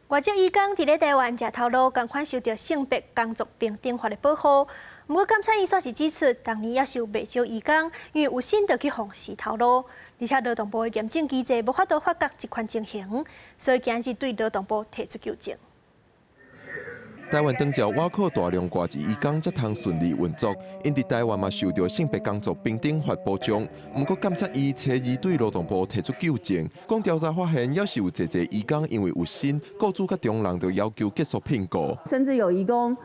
外籍移工佇咧台灣食頭路，仝款受著性別工作平等法的保護。毋過監察院煞是指出，當年猶是有袂少移工因為有心就去予辭頭路，而且勞動部的驗證機制無法度發覺這款情形，所以今日對勞動部提出求證。台灣長照倚靠大量外籍移工才通順利運作，𪜶佇台灣嘛受著性別工作平等法保障。毋過監察院初二對勞動部提出求證，講調查發現，猶是有濟濟移工因為有身，雇主佮中人就要求結束聘雇。甚至有移工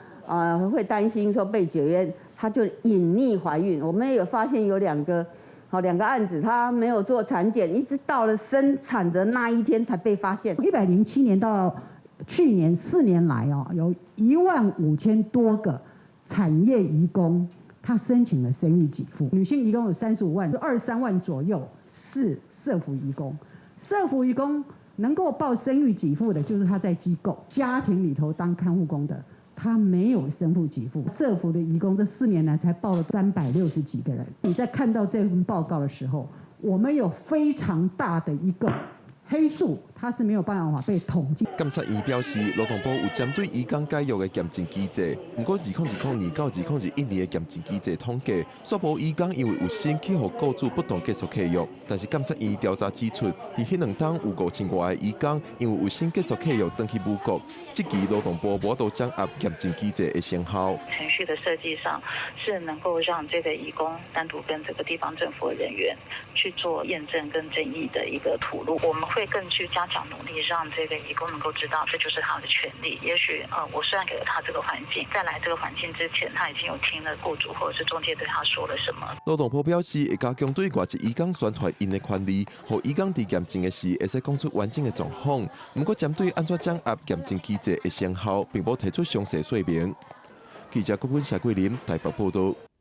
會擔心說被解約，他就隱匿懷孕。我們也有發現有兩個，好兩個案子，他沒有做產檢，一直到了生產的那一天才被發現。107年到去年4年來哦，有1.5萬多個產業移工，他申請了生育給付。女性移工有35萬，23萬左右是社福移工。社福移工能夠報生育給付的，就是他在機構、家庭裡頭當看護工的，他沒有生育給付。社福的移工這4年來才報了360幾個人。你在看到這份報告的時候，我們有非常大的一個黑數，它是沒有辦法被統計。監察院表示，勞動部有針對移工解約的驗證機制，毋過2020年到2021年的驗證機制統計，煞無移工因為有身去予雇主不當結束契約。但是監察院調查指出，佇彼兩冬有5000外个移工因為有身結束契約轉去母國，這期勞動部無法度掌握驗證機制的成效。程序的設計上是能夠讓這個移工單獨跟這個地方政府的人員去做驗證跟爭議的一個途路。我們會更去加強努力，讓這個移工能夠知道這就是他的權利。也許，我雖然給了他這個環境，在來這個環境之前，他已經有聽了雇主或者是中介對他說了什麼。勞動部表示，會加強對外籍移工宣傳𪜶的權利，予移工佇驗證的時會使講出完整的狀況。毋過，針對按怎掌握驗證機制的成效，並無提出詳細說明。記者郭文、謝桂林台北報道。